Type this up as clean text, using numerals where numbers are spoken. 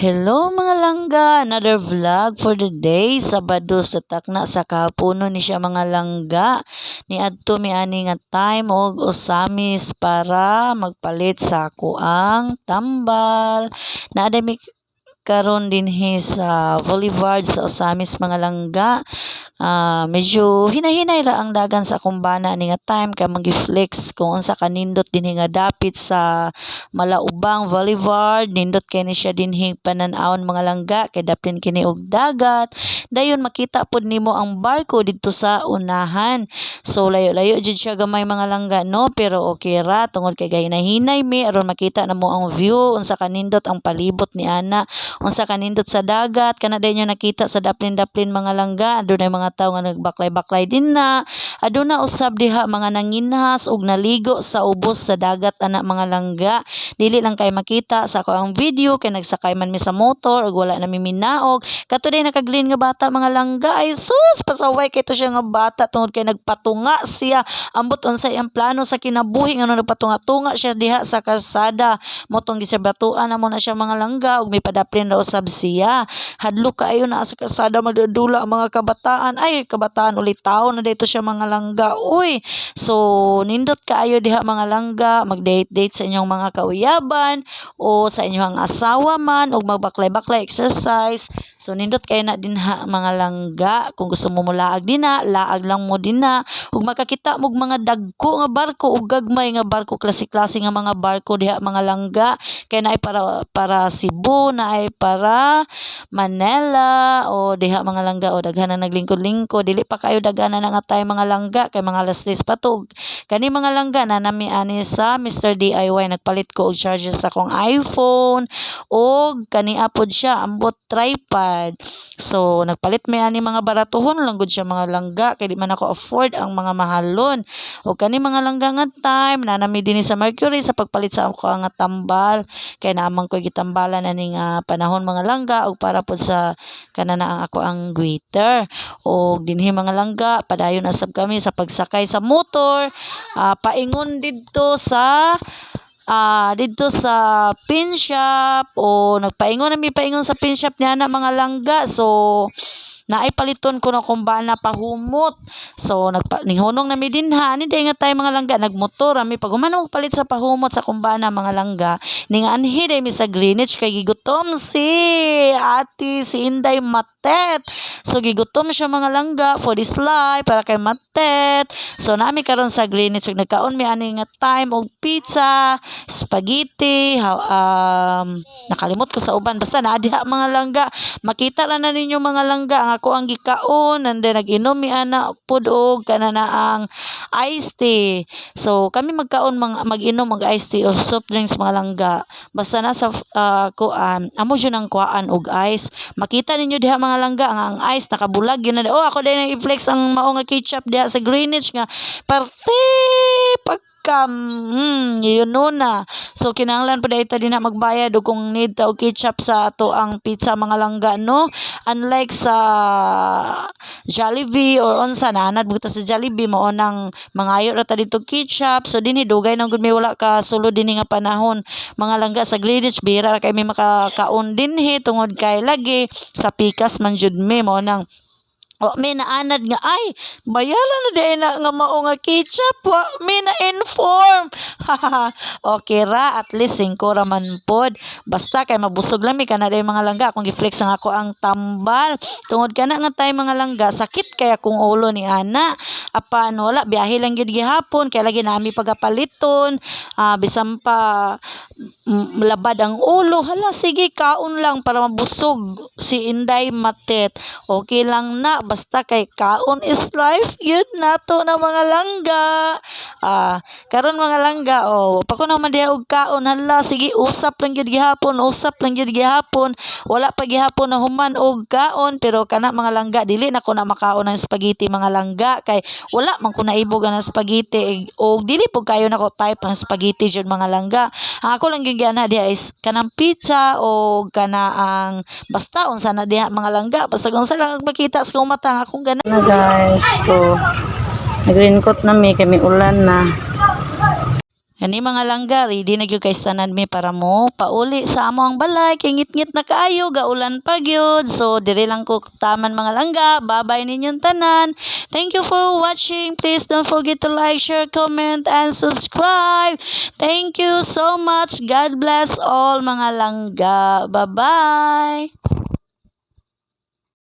Hello, mga langga! Another vlog for the day. Sabado sa takna sa kahaponon ni siya, mga langga. Niadto mi ani nga time og Ozamiz para magpalit sa akoang tambal. Naa mi karon dinhi sa Boulevard sa Ozamiz, mga langga. Medyo hinahinay ra ang dagan sa akong bana ani nga time kay magi-flex kung unsa kanindot dinhi nga dapit sa Malaubang Boulevard. Nindot kay ni siya dinhi panan-awon, mga langga, kay daplin kini og dagat. Dayon makita pod nimo ang barko didto sa unahan. So layo-layo jud siya gamay, mga langga, no, pero okay ra tungod kay gahinahinay mi aron makita namo ang view, unsa kanindot ang palibot ni ana, unsa kanindot sa dagat. Kana day nyo nakita sa daplin-daplin, mga langga. Adunay mga tawo nga nagbaklay-baklay din na. Aduna usab diha mga nanginhas ug naligo sa ubos sa dagat ana, mga langga. Dili lang kay makita sa akoang video kay nagsakay man mi sa motor ug wala na mi minaog. Kato day naka-green nga bata, mga langga, ay sus, pasaway kay to siya nga bata tungod kay nagpatunga siya. Ambot unsay ang plano sa kinabuhi ngano nagpatunga-tunga siya diha sa kalsada. Motong giserbatuan na mo na siya, mga langga, ug may padaplin ra usab siya. Hadlok kaayo naa sa kalsada, magdudula ang mga kabataan. Ay, kabataan ulit, tao na dito siya, mga langga, uy. So nindot kaayo diha, mga langga, mag-date-date sa inyong mga kauyaban o sa inyong asawa man og magbaklay-baklay, exercise. So nindot kayo na dinha, mga langga. Kung gusto mo molaag dinha, laag lang mo dinha ug makakita mo og mga dagko nga barko ug gagmay nga barko, klase-klase nga mga barko diha, mga langga, kay naay para Cebu, naay para Manila o diha, mga langga. O daghan na naglingkod-lingkod. Dili pa kayo daghan na nga tayo, mga langga, kay mga alas 10 pa to. Kani, mga langga, na nami ani sa Mr. DIY, nagpalit ko og charger sa akong iPhone og kani apod siya, ambot tripod. So nagpalit mi ani, mga baratuhon lang gud siya, mga langga, kay di man ako afford ang mga mahalon. Og kani, mga langga, nga time naa nami dinhi sa Mercury sa pagpalit sa ako nga tambal kay naamang ko gitambalan ani nga panahon, mga langga, og para pod sa kana na ang ako ang guiter. Og dinhi, mga langga, padayon usab kami sa pagsakay sa motor paingon didto sa pin shop o nagpaingon nami paingon sa pin shop niya na, mga langga. So naay paliton ko na kumbana pahumot. So nagpa nihunong nami dinha ani day nga tayo, mga langga, nagmotor ami. Pag human og palit sa pahumot sa kumbana, mga langga, ninganhi day mi sa Greenwich kay gigutom si ate, si Inday Matet. So gigutom siya, mga langga, for this life para kay Matet. So nami karon sa Greenwich ug nagkaon mi ani nga time og pizza, spaghetti, nakalimot ko sa uban, basta naa diha, mga langga. Makita ra na ninyo, mga langga, ang ako ang gikaon and then nag-inom mi ana pud og kana na ang iced tea. So kami magkaon, mga mag-inom og iced tea o soft drinks, mga langga, basta nasa kuan amo jud ang kuhaan og ice. Makita ninyo diha, mga langga, ang ice nakabulag yun na. Oh, ako din ang i-flex ang mao nga ketchup diha sa Greenwich nga parte pagka yun no na. So kinahanglan pa ta din na magbayad og kung need ta og ketchup sa ato ang pizza, mga langga, no? Unlike sa Jollibee or unsa na anad buta sa Jollibee, mao nang mangayo ra ta dito ketchup. So dinhi dugay nang gud mi wala ka sulod dinhi nga panahon, mga langga, sa Greenwich. Bihira ra kay mi makakaon dinhi tungod kay lagi sa pikas man jud mi. Mao nang wa mi naanad nga ay bayaran na diay na nga mao nga ketchup, wa mi na inform. Okay ra, at least 5 ra man pod, basta kay mabusog lang mi. Kana day, mga langga, akong gi-flex ang ako ang tambal tungod kana nga tay, mga langga, sakit kay akong ulo ni ana. Apan wala, biyahe lang gid gihapon kay lagi nami pagapaliton. Bisan pa labad ang ulo, hala, sige, kaon lang para mabusog si Inday Matet. Okay lang na basta kay kaon is life yun nato na, mga langga. Karon, mga langga, oh, pa ko naman diha og kaon, hala, sige, usap lang gyud gihapon, usap lang gyud gihapon, wala pa gihapon na human og kaon. Pero kana, mga langga, dili na ko na makaon ng spaghetti, mga langga, kay wala man ko naibog ang spaghetti og dili pud kayo nako type ang spaghetti jud, mga langga. Ang ako lang gyud giana diha is kanang pizza o kana ang basta unsa na diha, mga langga, basta unsa lang ang makita sa akong mata ang akong gana. Na guys, so nag-raincoat na mi kay may ulan na. Kani, mga langga, ready na gyud kay tanan mi para mo pauli sa amo ang balay kay ngitngit na kaayo, gaulan pa gyud. So diri lang ko taman, mga langga. Bye-bye ninyong tanan. Thank you for watching. Please don't forget to like, share, comment and subscribe. Thank you so much. God bless all, mga langga. Bye-bye.